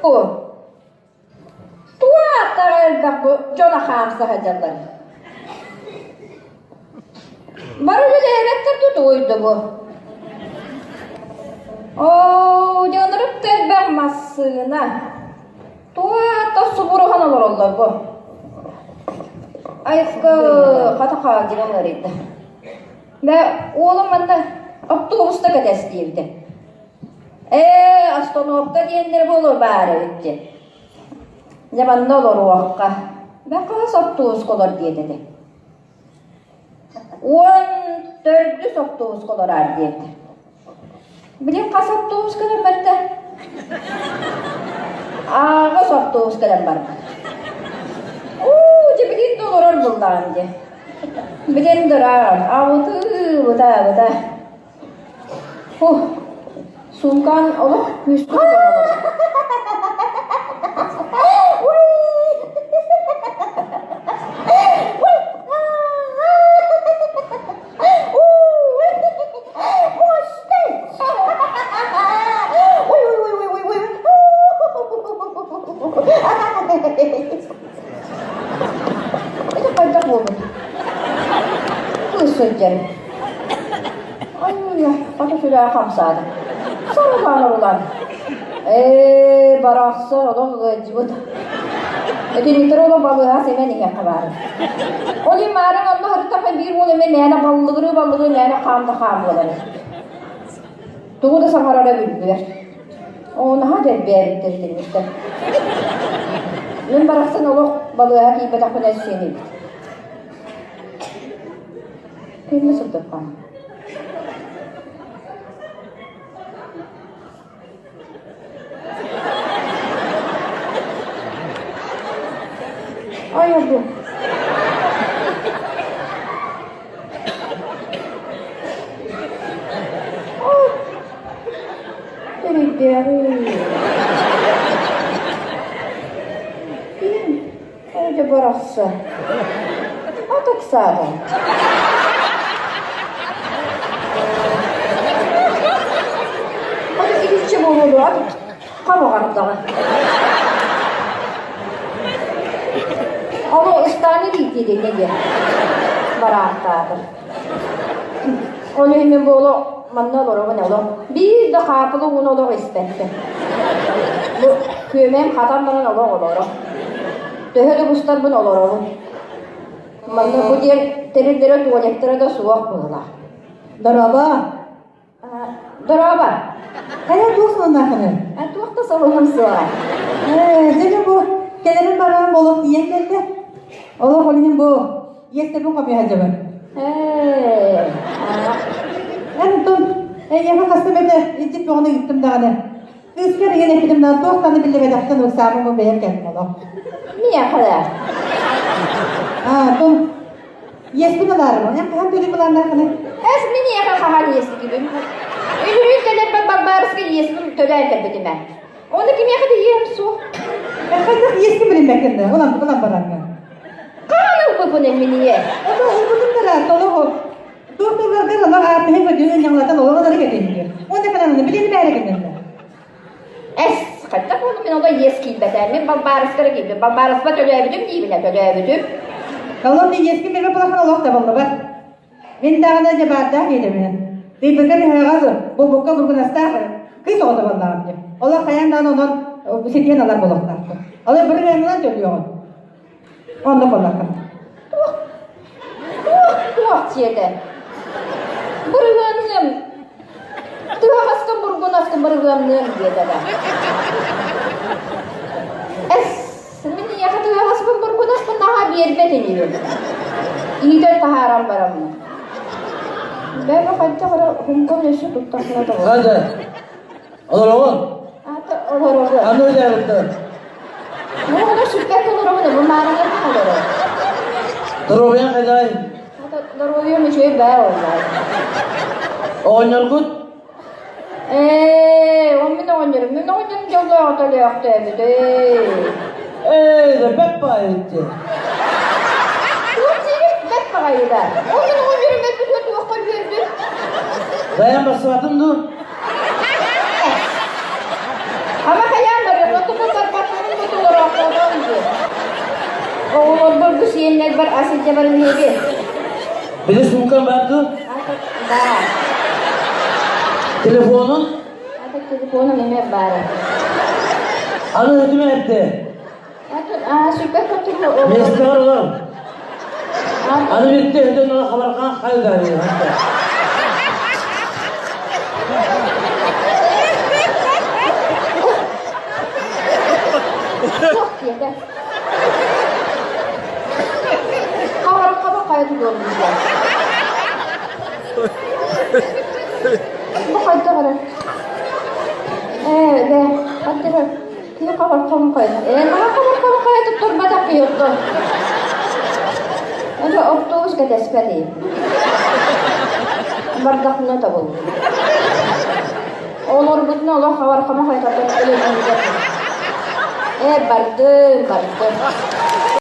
бу? Туох ааттаах элбэх бу дьоно хаамса сылдьаллар. Бары үлэлээбэттэр тутуйду бу. Оо, дьонурук да элбэх массыына. Туох субуруһан олороллор бу. Айыкка хата хаалдьыган ыарыйда. Бэ уолум манна автобуста кэтэс диэбитэ. Ээ, остановка диэннэрэ буолуо баар эбит диэн. Дьэ манна олоруохха. Бэ хаһыс автобуска олор диэтэ этэ. 14 автобуска олороор диэбитэ. Билин хас автобус кэлэн барда? Ааҕыс автобус кэлэн барда. Уу, дьэ билин да олорор буллаҕым дии. Билин дыраан, абытыы, быта, быта. Фух, суумкаан олох күүскэ тутан олорор. Это хайдах буолбут? Кыыс сылдьар. Ай, хата сүрэҕэ хамсаата. Сарылаан орулаан. Ээ, барахсан олох ыалдьыбыт. Итинниктэр олох балыыһа сэмэн иһиэххэ баара. Ол иһин маарыҥ онно сырыттахха биир уол эмэ мээнэ баллыгырыы-баллыгырыы мээнэ хаам да хаам буолар. Тугу да саҥарара билбэт. Оо, наһаа дэлбээбиттэр итинниктэр. Мин барахсан олох балыыһа киирбэтэхпинэ сиэн эбит. Кимҥэ сырдатаҕын? Айа бу. Ким? Өөдө барахса. Ат ыксаатым. Аты итиччэ буолуо ат хабаҕардаҕа. Ону ыстааны диитиэ диэн бараахтаатым. Ол иһин мин бу олох манна олоробун олох биир да хаапыла ууну олох испэппин. Бу күөмэйим хатан баран олох олоро. Төһө да бустарбын олоробун. Манна бу диэн тэриллэрэ туалеттара да суох быһыылаах. Дорообо. Дорообо. Хайа туох сонуннаахыный? Туох да солунум суоҕа. Ээ, дьэ бу кэлэрин барарым олох тиийэн кэллэ. Олох ол иһин бу иэстэбин хомуйа сылдьабын. Ээ. Эн онтон эйиэхэ хаста эмэтэ илдьит бөҕөнү ыыттым даҕаны. Кыыскар иһин эппитим даҕаны туох даҕаны биллибэтэхтэн ыксаабын бу бэйэм кэллим олох. Миэхэ да. Аа, оттон иэспин ылаарым. Эн хаһан төлүүр былааннааххыный? Эс мин эйиэхэ хаһан иэстигибин? Үнүрүүн кэлэрбэр Балбаарыска иэспин төлөөн кэлбитим ээ. Ону кимиэхэ да иэһим суох. Хайдах иэскин билиммэккин да, ылан, ылан бараҥҥа. Хаһан ылбыппын мин ийэ? Ото ылбытым да толох туох тылларгар олох ааттаһын көтүөн ньаҥлатан олох ылары кэтиннир. Уонна кананы билин бээрэ гыннар. Эс, хайдах буоллум мин оло иэс киирбэтэ. Мин Балбаарыскара киирбит. Балбаарыспа төлөөбүтүм диибинэ төлөөбүтүм. Олох иэскин билбэт булахан олох табыллыбат. Мин даҕаны дьэ баардаах иэдэбинэ. Тыйбыкка төһөҕө булбукка бургунастаах кыыс оҕото буоллаҕым дии. Олох хайаан даҕаны онон ситиэн ылар буолуохтаахпын. Олор бырыһыанынан төлүөҕүм. Оннук буоллаххын. Туох туох туох диэтэ. Бырыһыанныам. Тыһаҕаска бургунаска бырыһыанныам диэтэ да. Эс Мин ийэхэ тыһаҕаспын бургунаспын наһаа биэрбэт инибин. Иитэн таһааран бараммын. Бэйэ хайдах эрэ хумкам өссө туттахпына табыллар. Хады. Олороҕун. Ата олоробун. Аны үлээбиттэр. Муҥуна сүппэт олоробун, бу маарыҥҥа олорор. Доруобуйаҥ хайдай? Ата доруобуйам үчүгэй бээ оллаа. Оҕонньоргут Ээ, ол мин оҕонньорум, мин оҕонньорум дьоллооҕу төлөөхтөөбүт ээ. Ээ, да бэт баайытты. Туох диигин бэт баҕайыта. Ол мин оҕонньорум өлбүтүгэр туохха үөрдүм? Дайан барсыбатын дуу? Ама хайаан барыах, оттон бу. Сиэннэрбэр ас илдьэ баран иһэбин. Били суумкам баар дуо? Баар. Телефонун? Ата телефоном эмиэ баар. Аны өтүмэ эрдэ. Аа, сүппэт көтүрү Миэстэҕэр олор. Аны бүттэ өтөн ола хабарҕаан хайда. Суох диэтэ. Хабарҕаба хайа тутуорбута. Бу хайдах эрэ? Ээ, бээ, хаттыра киһи хабархам хайа. Ээ, наһаа хабархам хайа туттарбатах киһи Это автобус кэтэспэт Бардахына табыл. Олорбутуна олох хабархама хайататтан өлөн Ээ, бардым, бардым.